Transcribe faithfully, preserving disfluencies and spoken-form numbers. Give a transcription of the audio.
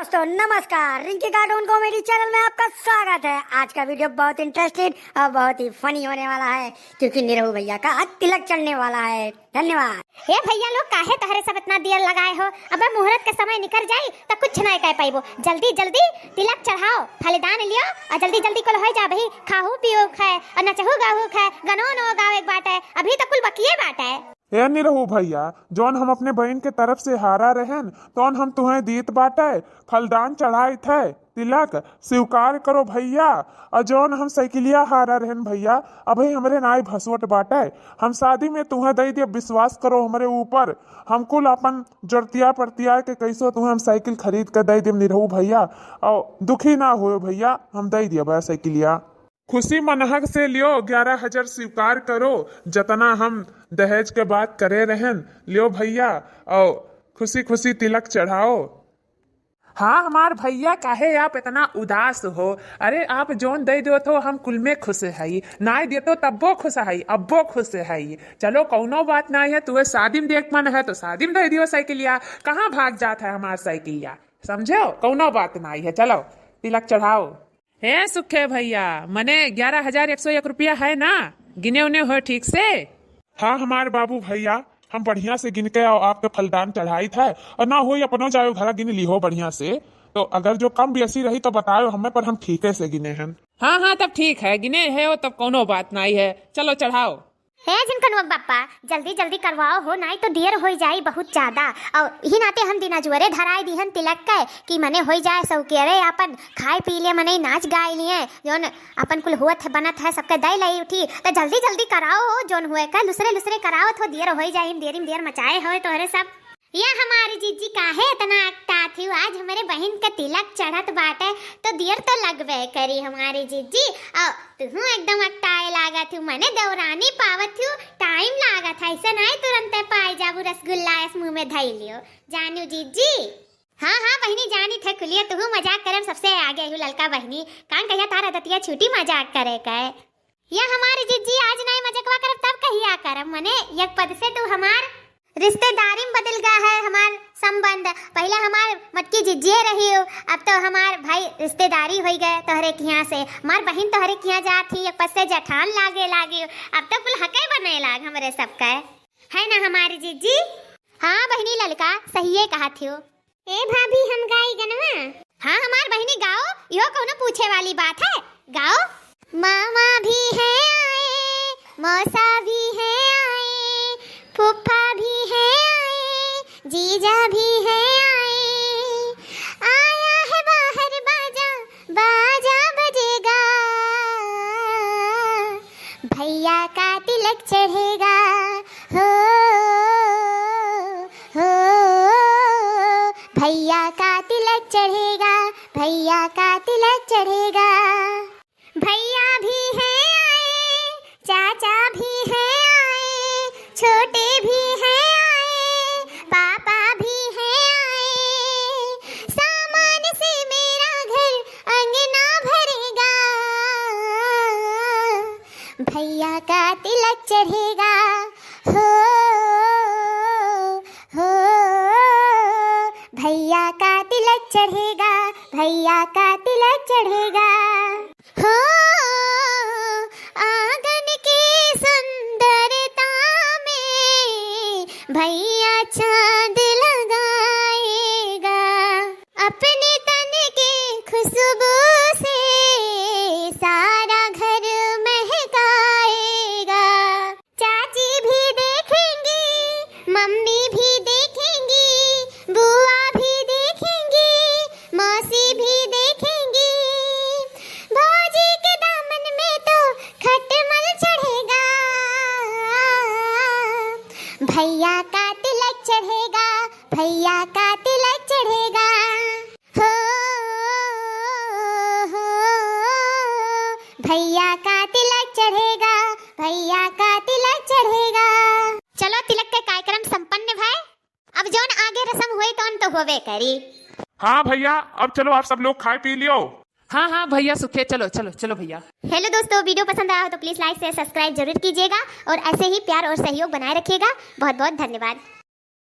दोस्तों नमस्कार, रिंकी कार्टून कॉमेडी चैनल में आपका स्वागत है। आज का वीडियो बहुत इंटरेस्टिंग और बहुत ही फनी होने वाला है, क्योंकि निरहू भैया का आज तिलक चढ़ने वाला है। धन्यवाद। हे भैया लोग, काहे तहरे सब इतना देर लगाए हो? अबे मुहूर्त के समय निकर जाई त कुछ नाय कह पाइबो। जल्दी जल्दी तिलक चढ़ाओ, फलदान लियो और जल्दी जल्दी कुल हो जा भाई, खाहू पियो खाए और नचहू गाहू खाए, गनो नो गावे के बाटे, अभी तो कुल बकिए बाटे। ए निरहू भैया, जौन हम अपने बहिन के तरफ से हारा रहेन, तौन हम तुहें दीत बाटे, फलदान चढ़ाइत है, तिलक स्वीकार करो भैया। और जौन हम साइकिलिया हारा रहेन भैया, अबे हमरे नाई भसवट बाटे, हम शादी में तुहें दई दिया, विश्वास करो हमरे ऊपर। हम कुल अपन जरतिया परतिया के कैसो तुहें हम साइकिल खरीद के दई देब निरहू भैया, और दुखी ना होयो भैया, हम दई दिया भैया साइकिलिया। खुशी मनहक से लियो, ग्यारह हजार स्वीकार करो, जतना हम दहेज के बात करे रहेन, लियो भैया, और खुशी खुशी तिलक चढ़ाओ। हाँ हमार भैया, काहे आप इतना उदास हो? अरे आप जौन दे देत हो हम कुल में खुश हई, नाय देतो तब्बो खुश हई, अब्बो खुश हई। चलो कौनो बात नाय है, तुहे शादी में देख मन है तो शादी में दे दियो साइकिलिया, कहाँ भाग जात है हमार साइकिलिया, समझो कौनो बात नाय है। चलो तिलक चढ़ाओ। हे सुखे भैया, मने ग्यारह हजार एक सौ एक रुपया है ना? गिने उने हो ठीक से? हाँ हमार बाबू भैया, हम बढ़िया से गिन के और आपके फलदान चढ़ाइत है, और ना होई अपनो जायो घरा गिन लिहो बढ़िया से। तो अगर जो कम बेसी रही तो बतायो हमें, पर हम ठीके से गिने हैं। हाँ हाँ, तब ठीक है, गिने है वो तब कौनो बात नाई है। चलो चढ़ाओ। हे झिनकनुआ बापा, जल्दी जल्दी करवाओ हो, नाई तो देर होई जाई बहुत ज्यादा। और यही नाते हम दिना जुअरे धराई दिहन तिलक के कि मने होई जाए सौकेरे, अपन खाए पी लिए, मने नाच गाए लिए, जौन अपन कुल होत है बनत है सबके दई लई उठी। तो जल्दी जल्दी कराओ हो, जौन हुए का लुसरे लुसरे कराओ, तो देर होई जाई, देरी में देर मचाए होए तोहरे सब। या हमारी जीजी काहे इतना अकटात हियो? आज हमरे बहिन के तिलक चढ़त बाटे, तो देर तो लगबे करी हमारी जीजी। और तुहू एकदम अकटाए लागत हियो, मने दौरानी पावत हियो, टाइम लागत है, ऐसे नाई तुरंते पाए जाबू रसगुल्ला ऐस मुंह में धई लियो। जानू जीजी। हाँ हाँ बहिनी, जानी थे कुलिया, तुहू मजाक करे में सबसे आगे हियो ललका बहिनी। कान कहिया तारा दतिया छूटी मजाक करे के। या हमारी जिज्जी, आज नाई मजकवा करब तब कहिया करब? मने एक पद से तू हमार रिश्तेदारी में बदल गया है हमार संबंध। पहले हमार मटकी जिज्जिए रही हो, अब तो हमार भाई रिश्तेदारी होई गए तोहरे किहाँ से। हमार बहिन तोहरे किहाँ जात ही, एक पद से जठान लागे लागी हो। अब तो कुल हके बने लाग हमरे सबके, है ना हमारी जिज्जी? हाँ बहिनी ललका, सहिए कहत हियो। ए भाभी, हम गाई गनवा? हाँ हमार बहिनी गाओ, इहो कौनो पूछे वाली बात है, गाओ। मामा भी है आए, मौसा भी है आए, फूफा भी है आए, जीजा भी है आए। आया है बाहर बाजा, बाजा बजेगा, भैया का तिलक चढ़ेगा, हो, हो, भैया का तिलक चढ़ेगा, भैया का तिलक चढ़ेगा। भैया भी है आए, चाचा भी है आए, छोटे भी है आए, पापा भी है आए। सामान से मेरा घर अंगना भरेगा, भैया का तिलक चढ़ेगा, हो, हो, भैया का तिलक चढ़ेगा, भैया का तिलक चढ़ेगा। हो, आंगन की सुंदरता में भैया चांद लगाएगा। अपने तन की खुशबू से सारा घर महकाएगा। चाची भी देखेंगी, मम्मी भी देखेंगी, बुआ भी देखेंगी, मौसी भी देखेंगी। भौजी के दामन में तो खटमल चढ़ेगा। भैया का तिलक चढ़ेगा, भैया का तिलक चढ़ेगा। हो, हो, भैया का तिलक चढ़ेगा, भैया का तिलक चढ़ेगा। चलो, तिलक के कार्यक्रम संपन्न भय। अब जौन आगे रसम हुए तौन तो होवे करी। हाँ भैया, अब चलो आप सब लोग खाए पी लियो। हाँ हाँ भैया सुखे, चलो चलो चलो भैया। हेलो दोस्तों, वीडियो पसंद आया हो तो प्लीज लाइक शेयर सब्सक्राइब जरूर कीजिएगा और ऐसे ही प्यार और सहयोग बनाए रखिएगा। बहुत बहुत धन्यवाद।